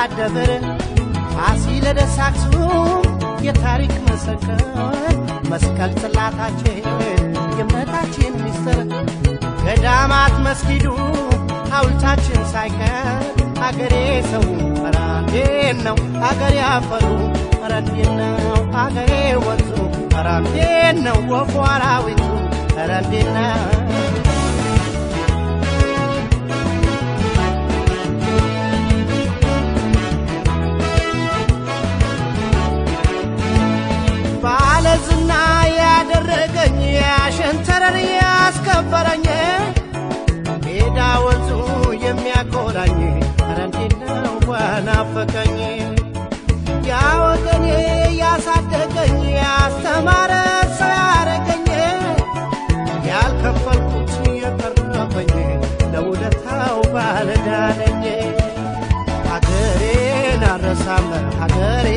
የታቦታት ደብር ፋሲለደስ አክሱም የታሪክ ምስክር መስቀል ጽላታችን የእምነታችን ሚስጥር ገዳማት መስጊዱ ሐውልታችን ሳይቀር አገሬ ሰው ኧረ እንዴት ነው አገሬ አፈሩ ኧረ እንዴት ነው አገሬ ወንዙ ኧረ እንዴት ነው ወፉ አራዊቱ ኧረ እንዴት ነው። ባለዝና ያደረገኝ ያሸንተረር ያስከበረኝ ሜዳ ወንዙ የሚያኮራኝ ኧረ እንዴት ነው ናፈቀኝ ያ ወገኔ ያሳደገኝ ያስተማረ ሰው ያረገኝ ያልከፈልኩት የቀረበኝ ለውለታው ባለዕዳ ነኝ። ሀገሬን አልረሳም ሀገሬ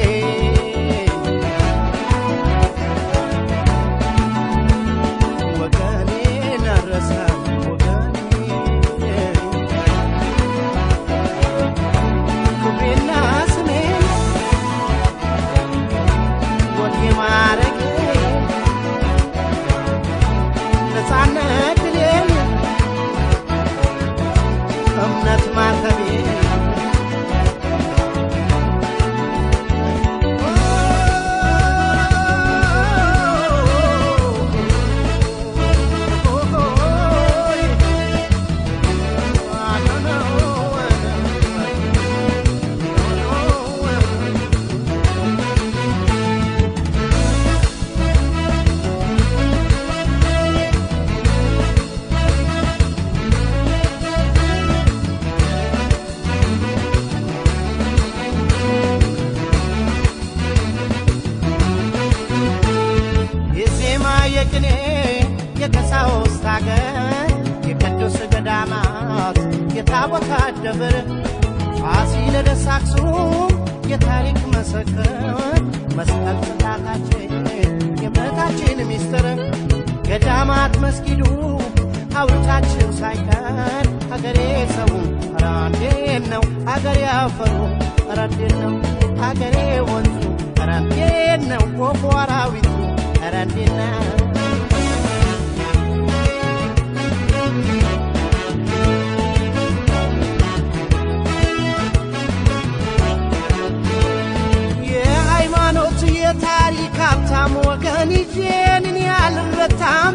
ወገኔን አልረሳም ወገኔ ክብሬና ስሜን ወጌ ማዕረጌ ነፃነት ድሌን እምነት ማተቤ የዜማ የቅኔ የቀሳውስት አገር የቅዱስ ገዳማት የታቦታት ደብር ፋሲለደስ አክሱም የታሪክ ምስክር መስቀል ጽላታችን የእምነታችን ሚስጥር ገዳማት መስጊዱ ሐውልታችን ሳይቀር አገሬ ሰው ኧረ እንዴት ነው አገሬ አፈሩ ኧረ እንዴት ነው አገሬ ወንዙ ኧረ እንዴት ነው ወፉ አራዊቱ ኧረ እንዴት ነው። የሃይማኖት የታሪክ ሀብታም ወገን ይዤን እኔ አልረታም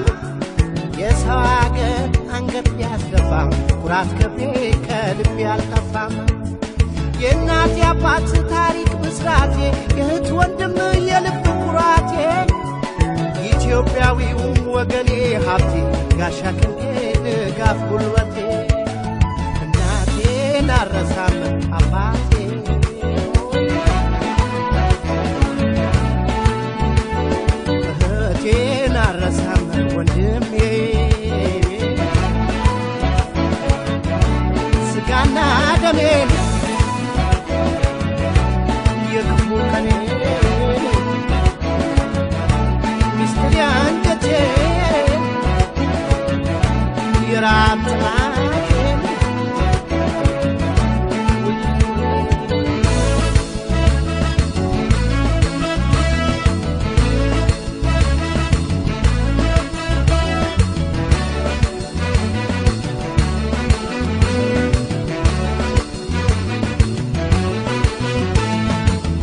የሰው አገር አንገት ቢያስደፋም ኩራት ክብሬ ከልቤ አልጠፋም። የእናት የአባት ታሪክ ብስራቴ የእህት ወንድም የልብ ኩራቴ ኢትዮጵያዊው ወገኔ ሀብቴ ጋሻ ክንዴ ድጋፍ ጉልበቴ እናቴን አልረሳም አባቴ እህቴን አልረሳም ወንድሜ ስጋና ደሜን የክፉ ቀኔን ሚስጥር አንጀቴን የራብ ጥማቴን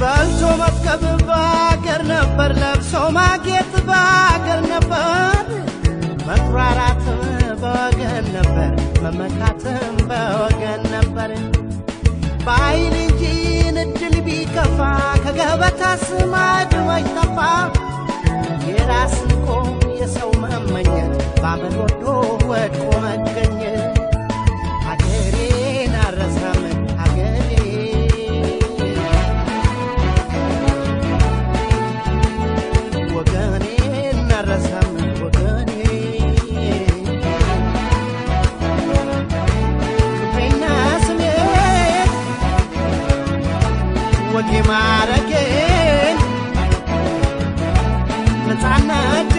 በልቶ መጥገብ በአገር ነበር፣ ለብሶ ማጌጥ በአገር ነበር፣ መኩራራትም በወገን ነበር፣ መመካትም በወገን ነበር። በኃይል እንጂ እድል ቢከፋ ከገበታ ማዕድ መች ጠፋ። የራስ ንቆ የሰው መመኘት ባመል ወዶ ወድቆ መገኘት። ሀገሬን አልረሳም ሀገሬ ወገኔን አልረሳም ወገኔ ክብሬና ስሜ ወጌ ማዕረጌን ነፃነት